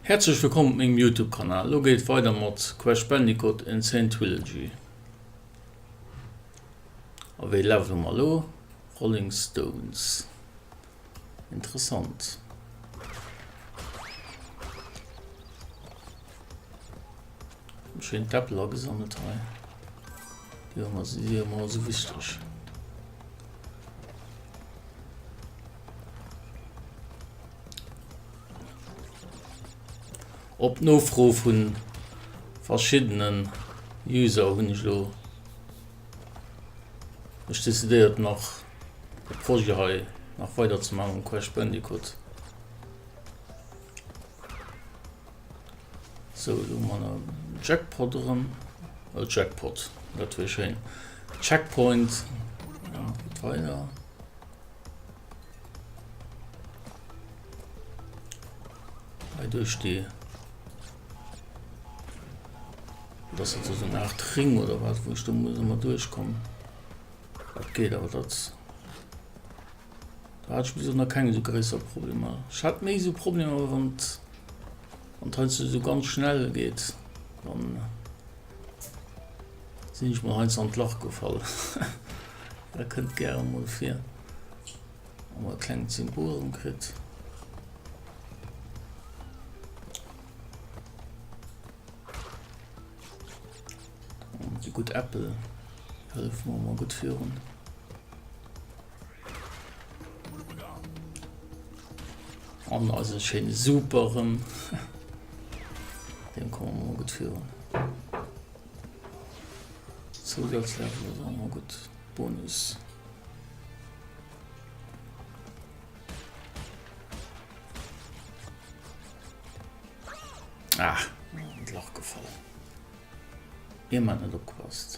Häerzlech wëllkomm op mengem Youtube Kanal. Lo geet et weider mat Crash Bandicoot Insane Trilogy. A wéi Level hu mer lo? Rolling Stones. Interessant. Schéin d'Äppel agesammelt hei. Déi hu mer si ëmmer esou wichteg. Op Nofro vu verschiddenen User hunn ech elo mech decidéiert nach de Projet hei nach weider ze maachen um Crash Bandicoot. Sou, elo hu mer en Jackpot erëm, oh Jackpot, dat wier schéin, Checkpoint, ja geet weider. Hei duerch déi. Dat ass esou eng Aart Ring oder wat, wou ech do muss ëmmer duerchkommen. Dat geet awer dat. Da hat ech bis elo nach keng esou gréisser Problemer. Ech hat méi esou Problemer, wann wann et heiansdo esou ganz schnell geet, dann sinn ech mol heiansdo an d'Lach gefall. Dat kënnt gäre mol vir. Hu mer e klengt Symbol erëm kritt. Déi gutt Äppel hëllefe mer emmer gutt virun. An eise schéine Super erëm. Deem komme mer emmer gutt virun. Zousatzlevel ass och emmer gutt. Bonus. Ah, an d'Lach gefall. Ierm hat net opgepasst.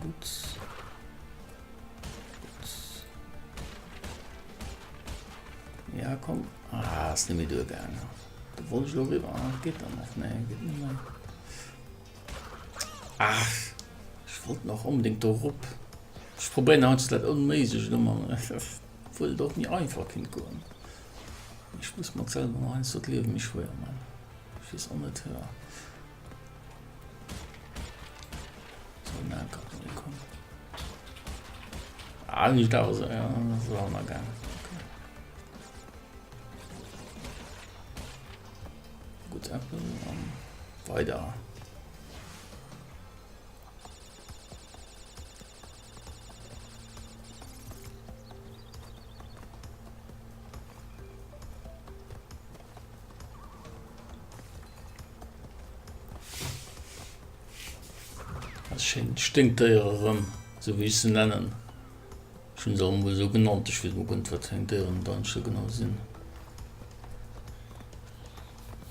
Gut. Ja, komm. Ah, ass net méi duergaangen. Do wollt ech elo eriwwer. Ah, geet dann nach? Nee, geet net méi. Ach, ech wollt nach onbedéngt do erop. Ech probéieren heiansdo dat Onméiglecht ëmmer, obwuel et och méi einfach kinnt goen. Ech muss mer selwer nach heiansdo d'Liewe méi schwéier man. Ech weess och net, ja. So, na, kann ich kommen. Ah, nicht da, so, ja, das ist auch noch geil. Okay. Gut, Apple, um, weiter. Dat schéint Sténkdéier erëm, sou wéi ech se nennen. Ech hunn se och emol esou genannt, ech weess emol guer net, wat fir eng Déieren et eigentlech genau sinn.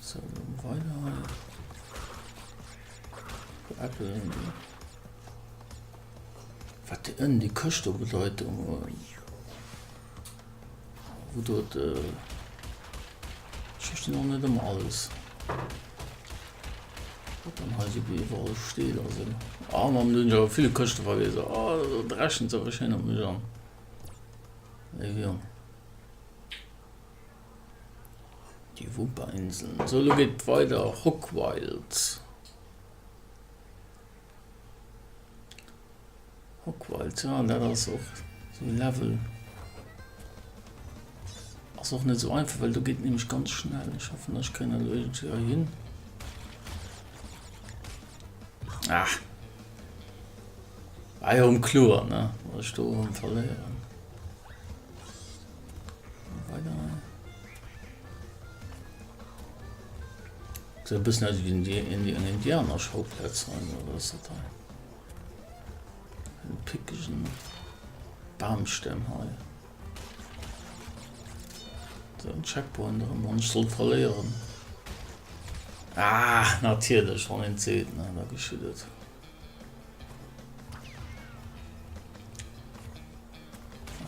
Sou, weider hei. Äppel. Wat déi ënnen déi Këscht do bedeit, Wou do et ech verstinn och net ëmmer alles. Wat dann hei esou iwwerall steet a sou. Ah Mann, do hunn ech awer vill Këschte vergiess. Ah, do dreschen se awer schéin op mech an. Léiwe Jong. Déi Wumpa-Inseln. Sou, elo geet et weider. Hogwild. Hogwarts, ja, dat ass och sou e Level. Ass och net sou einfach, well do geet nämlech ganz schnell. Ech hoffen, ech kréien dat elo iergendwéi hei hin. Ah! War jo erëm kloer, ne? Datt ech do erëm verléieren. Weider hei. Gesäit e bëssen aus wéi en Indianerschauplatz hei, oder wat ass dat hei? En pickegen Bamstämm hei. So en Checkpoint erëm, wann ech sollt verléieren. Ah, natierlech, wann een et seet, ne, da geschitt et.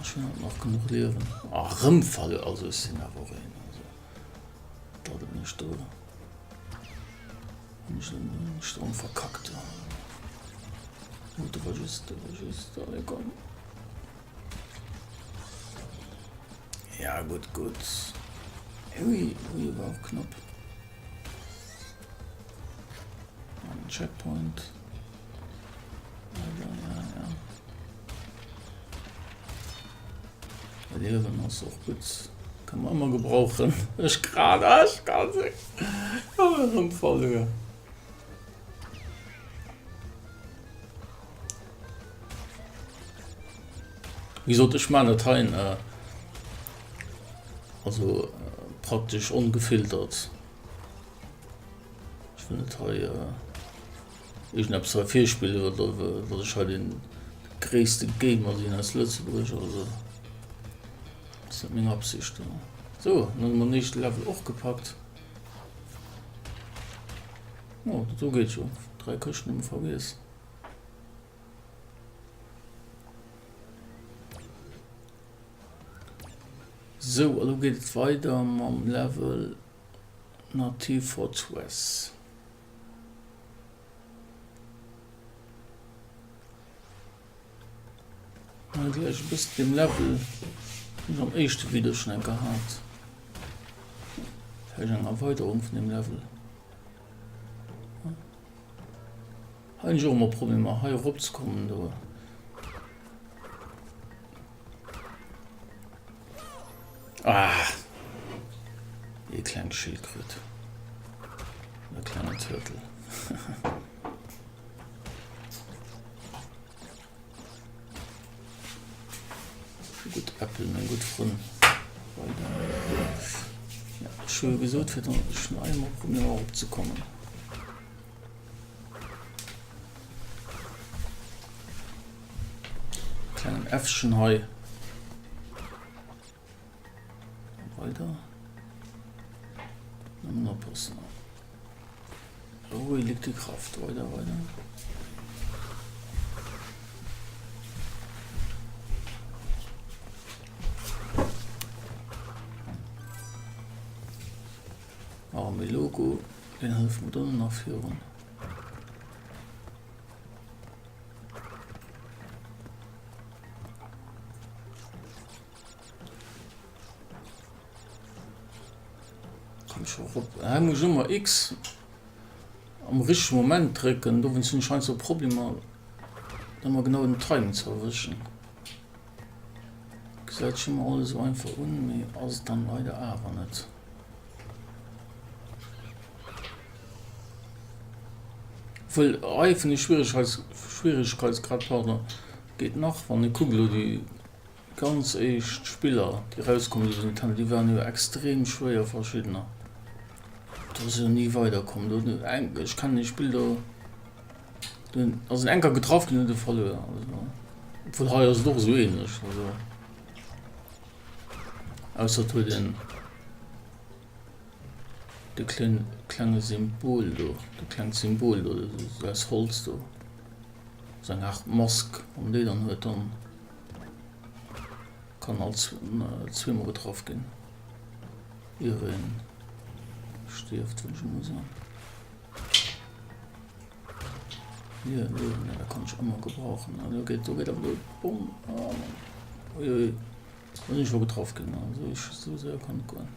Ech hunn alt nach genuch Liewen. Ah, erëm verluer, also ech sinn awer och een, also dat et mech do. Hunn ech den Strom verkackt. Oh, do war just, do war just, allez komm. Ja, gutt, gutt. Ui, ui, war och knapp. Ein Checkpoint. Ja, ja, ja. Liewen ass och gutt. Kann man ëmmer gebrauchen. Ech grad, ech kann se. Erëm verluer. Wéi gesot, ech maachen dat hei also praktesch ongefiltert. Ech wëll net hei iergendeppes hei virspillen, oder datt ech hei den gréisste Gamer sinn aus Lëtzebuerg oder sou. Dat ass net meng Absicht. Sou, dann hu mer den éischte Level och gepackt. Oh, dat do geet jo. 3 Këschten hu mer vergiess. Sou, a lo geet et weider mam Level Native Fortress. Hei gläich e bëssen dem Level, deen ech am éischte Video schonn eng Kéier hat. Vläicht eng Erweiderung vun deem Level. Hei hunn ech och ëmmer Problemer hei erop ze kommen do. Ah! Ee kleng Schildkröt. E klengen Turtle. Gutt Äppel, meng gutt Frënn. Weider. Ja, ech hu jo gesot, fir dann ech hunn einmal Problemer eropzekommen. Klengen Äffchen hei. Weider. Nëmmen oppassen. Ruhe liegt die Kraft. Weider, weider. Oh, mein Logo, den hëlleft mir dann nach virun. Komm scho rop. Hei muss ech ëmmer X am richtege Moment drécken, dowéinst hunn ech heiansdo Problemer ëmmer genau den Timing ze erwëschen. Gesäit sech ëmmer alles esou einfach un, mee ass et dann leider awer net. Wëll hei vun de Schwierigkeitsgrad, pardon, geet nach, wann ee kuckt elo déi Ganz éischt Spiller déi rauskomm si Nintendo déi waren jo extrem schwéier verschiddener do ass jo ni weider komm do huet eng ech kennen ee Spill do do ass en enker getraff ginn huet e verluer also obwuel hei ass et och esou ähnlech also ausser et huet een de klen klenge Symbol do dat klengt Symbol do aus Holz do sou eng Art Mask wann déi dann huet dann. Kann alt zweemol getraff ginn, ier een stierft, wëll ech emol soen. Hier, Liewen, dat kann ech ëmmer gebrauchen. Ah, do geet, do geet awer de Bomm. Ah, Mann. Ui, ui. Do sinn ech scho getraff ginn. Also ech, esou séier kann et goen.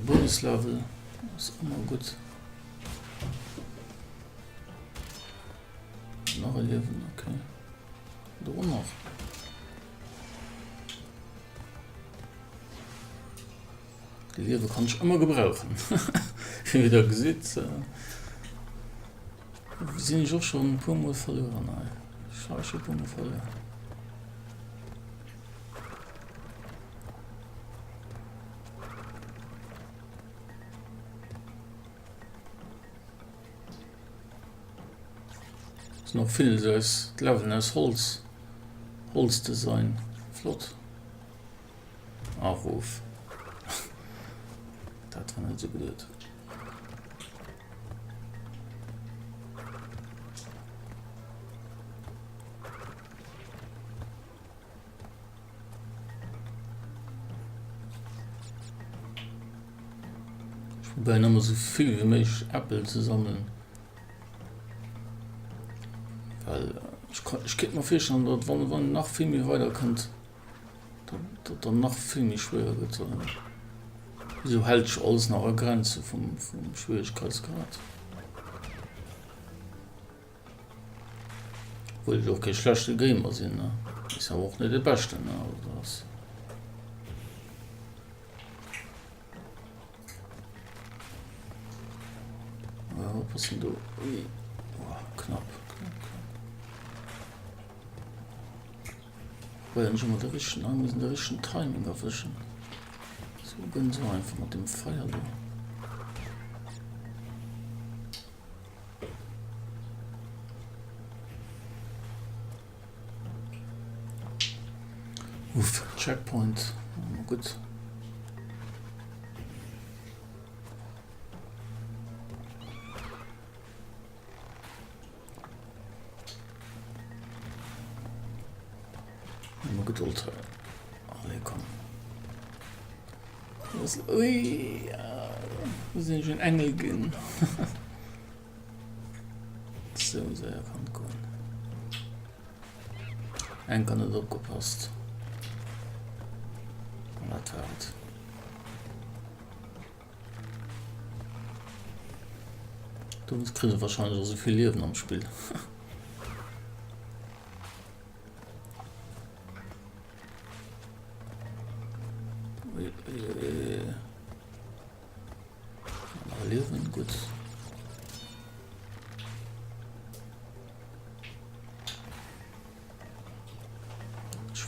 Bonuslevel ass ëmmer gutt. Nach e Liewen, okay. Do och nach. De Liewe kann ech ëmmer gebrauchen. Wéi der gesitt. Sinn ech och schon e puer mol verluer hei. Ech ha schon e puer mol verluer. Sinn och vill esou aus d'Leveln aus Holz, Holzdesign. Flott. Arof. Dat war net esou geduet. Probéieren ëmmer sou vill wéi méiglech Äppel ze sammelen. Well ech kann, ech kéint mer virstellen, datt wann wann nach vill méi weider kënnt, datt datt dann nach vill méi schwéier gëtt. Esou hält sech alles nach a Grenze vum vum Schwieregkeitsgrad. Obwuel ech och kee schlechte Gamer sinn, ne? Is awer och net de beschten, ne? Also dat ass. Ja, oppassen do. Ui. Oh, knapp, knapp, knapp. Well ech ëmmer de richtegen, hei muss een de richtegen Timing erwëschen. Sou ganz einfach mat dem Feier do. Uff, Checkpoint. Gutt. Nëmme Gedold hei. Allez, komm. Ui, muss ech en Engel ginn. Sou séier kann et goen. Eng kann net opgepasst. An dat war et. Dowéinst kritt e wahrscheinlech och souvill Liewen am Spill. Liewen, gutt.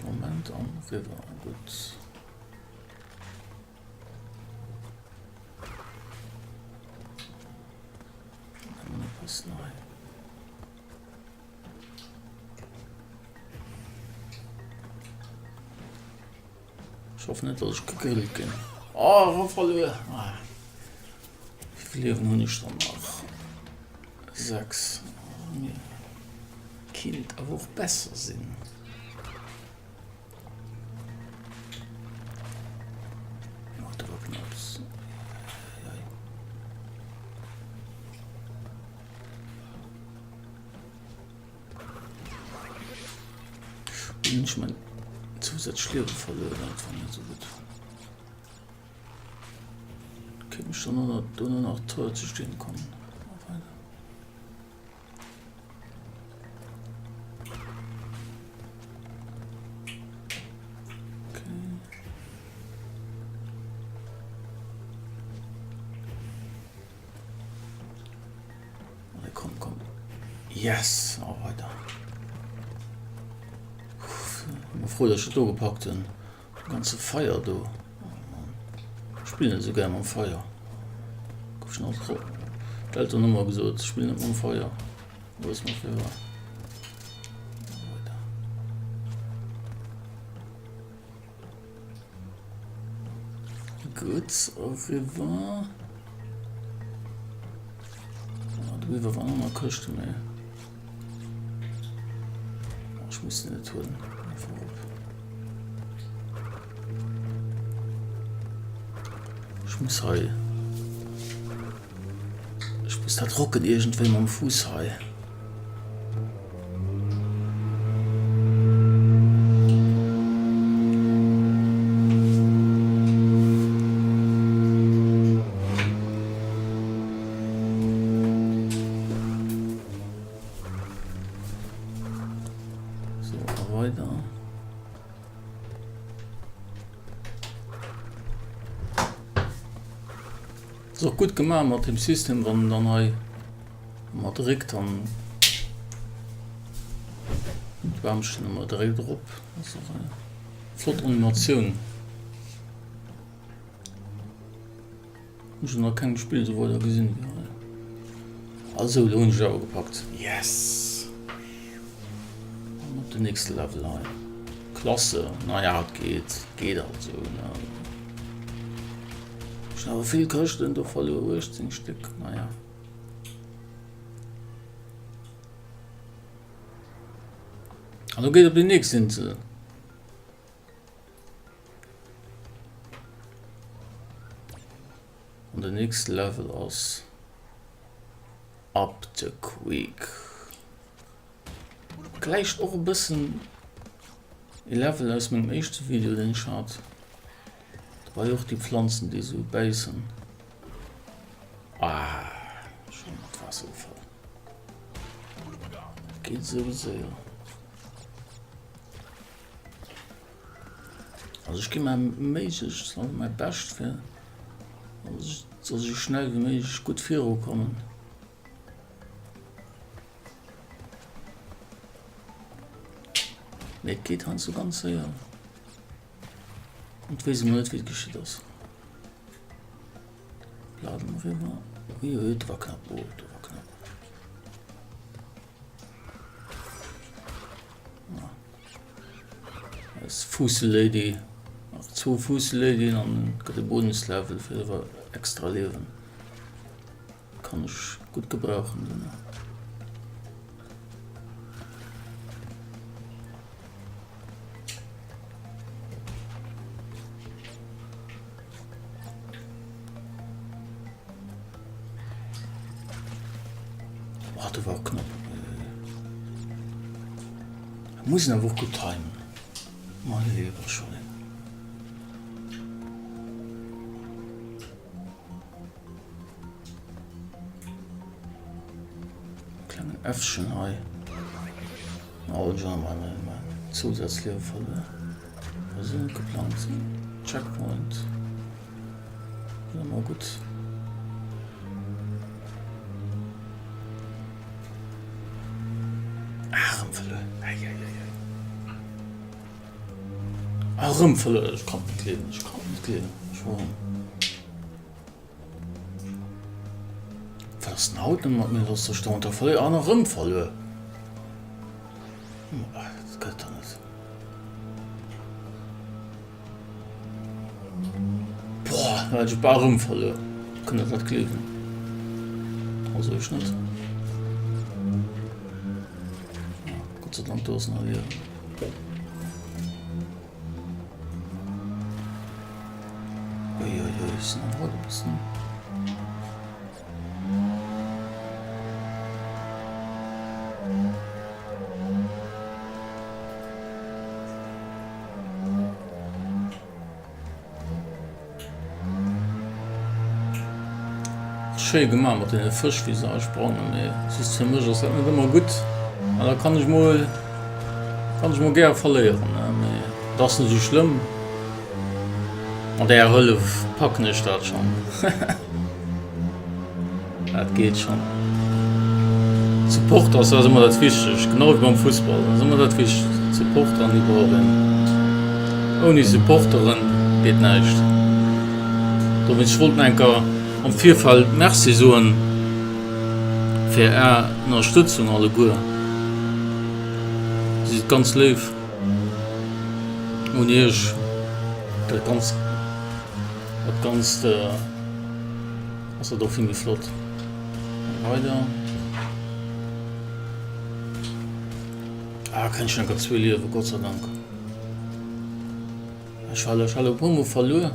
Moment an riwwer, gutt. Passen hei. Ech hoffen net, dass ech gegrillt ginn. Oh, erëm verluer. Ah. Wéi vill Liewen hunn ech dann nach? 6. Oh, mir kinnt awer och besser sinn. Oh, do war knapps. Hunn ech mein zusätzlich Liewe verluer, dat war net sou gutt. Kéint mech dann och dono nach teuer ze stinn kommen. Okay. Komm, komm. Yes! Oh, weiter. Bin froh, dass ich das do gepackt hun. Ganze Feier do. Oh Mann. Ich spiele net sou gär mam Feier. Gouf schon alt d'Elteren ëmmer gesot, spill net mam Feier. Wo ist mer fir war. Gutt, eriwwer. Ah, do iwwer war nach Këschte méi. Ech muss se net huelen. Einfach op. Ech muss hei. Ech muss dat rocken iergendwéi mam Fuuss hei. So, a weider. Ass och gutt gemaach mat dem System, wann en dann hei ëmmer dréckt, dann d'Bamchen ëmmer dréckt erop. Ass och eng flott Animatioun. Hunn ech nach kengem Spill esou weider gesinn wéi hei. Also lo hunn ech et awer gepackt. Yes! An op den nächste Level hei. Klasse. Naja, et geet. Geet alt esou, ne? Ech hunn awer vill Këschten do verluer. 18 Stéck. Naja. An lo geet op déi nächst Insel. An den nächste Level ass Up the Creek. Gläicht och e bëssen e Level aus mengem éischte Video, deen ech hat. Do war jo och déi Pflanzen, déi esou bäissen. Ah, schon an d'Waasser gefall. Geet esou séier. Also ech gi mäi Méiglechst, also mäi Bescht fir dass ech esou schnell wéi méiglech gutt virukommen. Mee et geet heiansdo ganz séier. An et weess emol net wéi et geschitt ass. Laden eriwwer. Ui ui, dat war knapp, oh dat war knapp. Eis Fuusselady, nach zwou Fuusseladyen an et gëtt e Bonuslevel fir iwwer extra Liewen. Kann ech gutt gebrauchen duerno. Oh, do war och knapp. Da muss een awer och gutt timen. Mein lieber Scholli. Klengen Äffchen hei. Oh, ech hu mein, mein Zusatzliewe verluer. War sou net geplangt. Checkpoint. Ëmmer gutt. Ah, erëm verluer. Ei, ei, ei, ei. Ah, erëm verluer. Ech kann et net gleewen. Ech kann et net gleewen. Ech war. Wat ass denn haut mat mir lass, dass ech dauernd da verléieren? An erëm verluer. Dat gëtt der net. Boah, da hätt ech bal erëm verluer. Kënnt der dat gleewen? Also ech net. Gott sei Dank, do ass nach Liewen. Uiuiui, ech sinn awer haut e bëssen. Schéi gemaach mat deene Fësch wéi se sprangen, mee just fir mech ass dat net ëmmer gutt an da kann ech mol kann ech mol gäre verléieren, mee et ass net esou schlëmm. Mat ärer Hëllef packen ech dat schonn. Dat geet schonn. Supporter ass ëmmer dat Wichtegst, genau wéi beim Fussball ass ëmmer dat Wichtegst d'Supporter an déi brauch een. Ouni Supporteren geet näischt. Dowéinst ech wollt nach eng Kéier am Virfeld Merci soen fir är Ënnerstëtzung alleguer. Dir sidd ganz léif. Ouni iech dat ganz dat ganzt ass dat och vill méi flott. Weider. Ah, kann ich nach zwee Liewe, Gott sei Dank. Ech war ech hat e puer Mol verluer.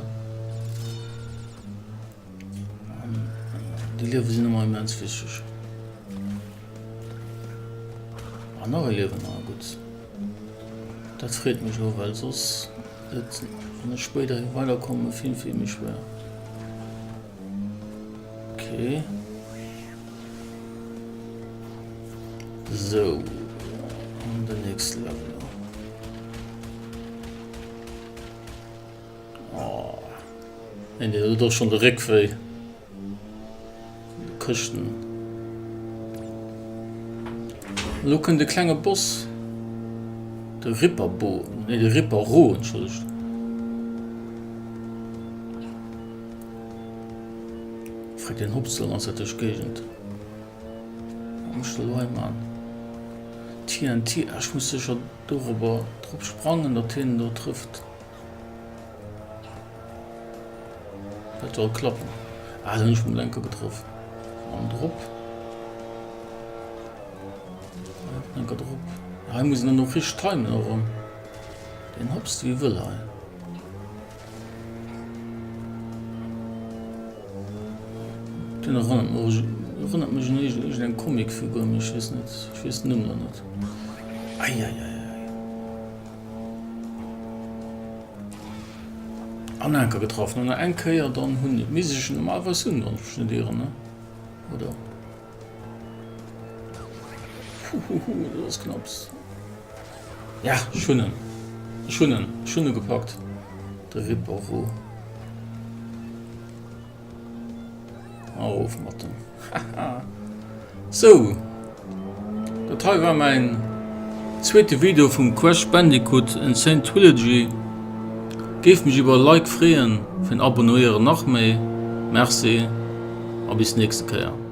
Déi Liewe sinn ëmmer immens wichteg. Ah, nach e Liewen, ah gutt. Dat freet mech elo, well soss gëtt, wann ech spéider hier weiderkommen, vill, vill méi schwéier. Okay. Sou, an den nächste Level. Oh. Nee, dir huet och schon de Réck wéi. Këschten. Lo kënnt de klenge Boss. De Ripperbo, nee de Ripperro, entschëllegt. Freck den hopst do ganz Zäit duerch d'Géigend. Wat mécht de lo hei man? TNT, ah ech muss sécher dorobber drop sprangen, datt hien do trëfft. Dat soll klappen. Ah, da hunn ech mam Lenker getraff. An drop. Lenker drop. Hei muss een dann och richteg timen erëm. Deen hopst wéi wëll hei. Den erënnert mech, erënnert mech un iergend eng Comicfigur, mee ech weess net, ech weess den Numm elo net. Eieieiei. An Anker getraff, no eng Kéier, dann hunn, misst ech normalerweis hunn, wann ech mech net ieren, ne? Oder? Huhuhu, dat ass knapps. Ja, ech hunn en. Ech hunn en. Ech hunn e gepackt. De Ripperoo. Erof mat dem. Haha. Sou. Dat hei war mäin zweete Video vum Crash Bandicoot N. Sane Trilogy. Géif mech iwwer e Like freeën, fir en Abonnéieren nach méi. Merci a bis nächste Kéier.